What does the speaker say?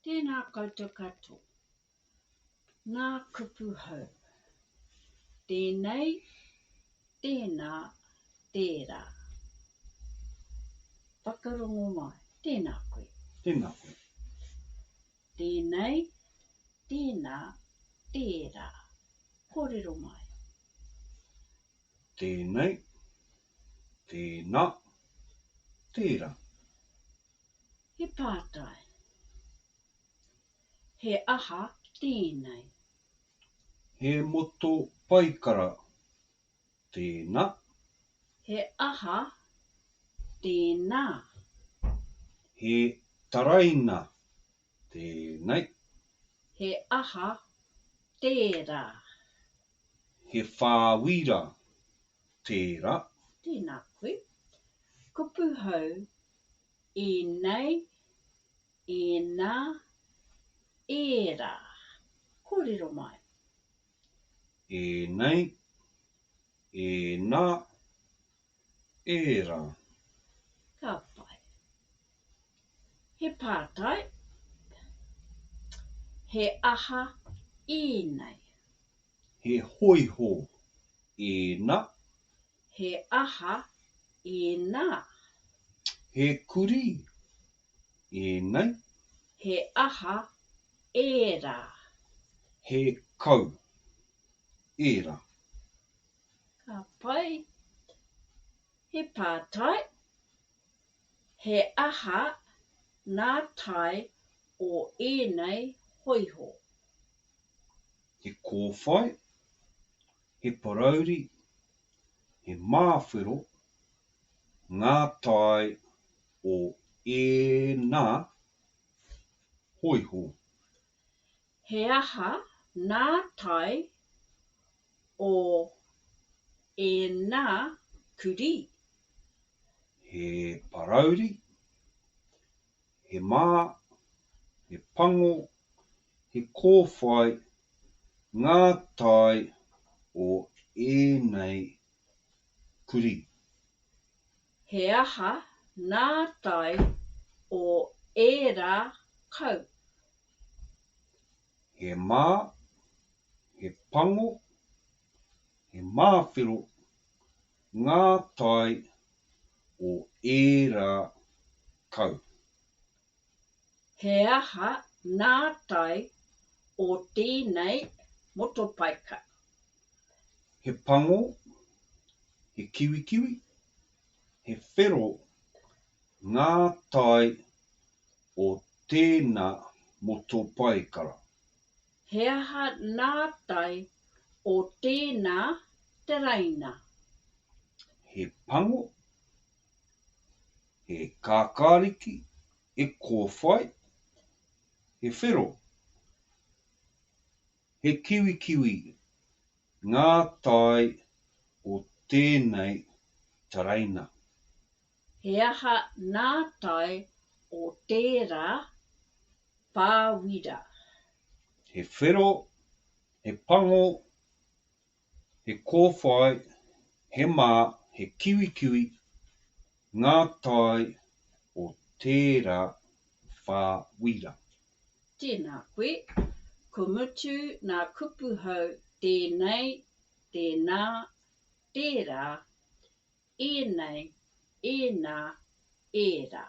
Tēnā koutou katoa. Ngā kupu hou. Tēnei, tēnā, tērā. Whakarongo mai. Tēnā koe. Tēnā koe. Tēnei, tēnā, tērā. Kōrero mai. Tēnei, tēnā, tērā. He pātai. He aha tēnei? He moto paikara tēnā. He aha tēnā? He taraina tēnei. He aha tērā? He whāwīra tērā. Tēnā koe. Kupu hou Ēnei, ēnā, ērā. Kōrero mai. Ēnei, ēnā, ērā. Ka pai. He pātai, He aha ēnei? He hōiho ēnā. He aha ēnā? He kurī ēnei. He aha ērā? He kau ērā. Ka pai. He pātai, He aha ngā tae o ēnei hōiho? He kōwhai, he parauri, he māwhero ngā tae o ēnā hōiho. He aha ngā tae o ēnā kurī? He parauri, he mā, he pango, he kōwhai ngā tae o ēnei kurī. He aha ngā tae o ērā kau? He mā, he pango, he māwhero ngā tae o ērā kau. He aha ngā tae o tēnei motopaika? He pango, he kiwikiwi, he whero ngā tae o tēnā motopaikara. He aha ngā tae o tēnā tereina? He pango, he kākāriki, he kōwhai, he whero, he kiwikiwi ngā tae o tēnei tereina. He aha ngā tae o tērā whāwīra? He whero, he pango, he kōwhai, he mā, he kiwikiwi ngā tae o tērā whāwīra. Tēnā koe. Ko mutu ngā kupu hou tēnei, tēnā, tērā, ēnei, ēnā, ērā.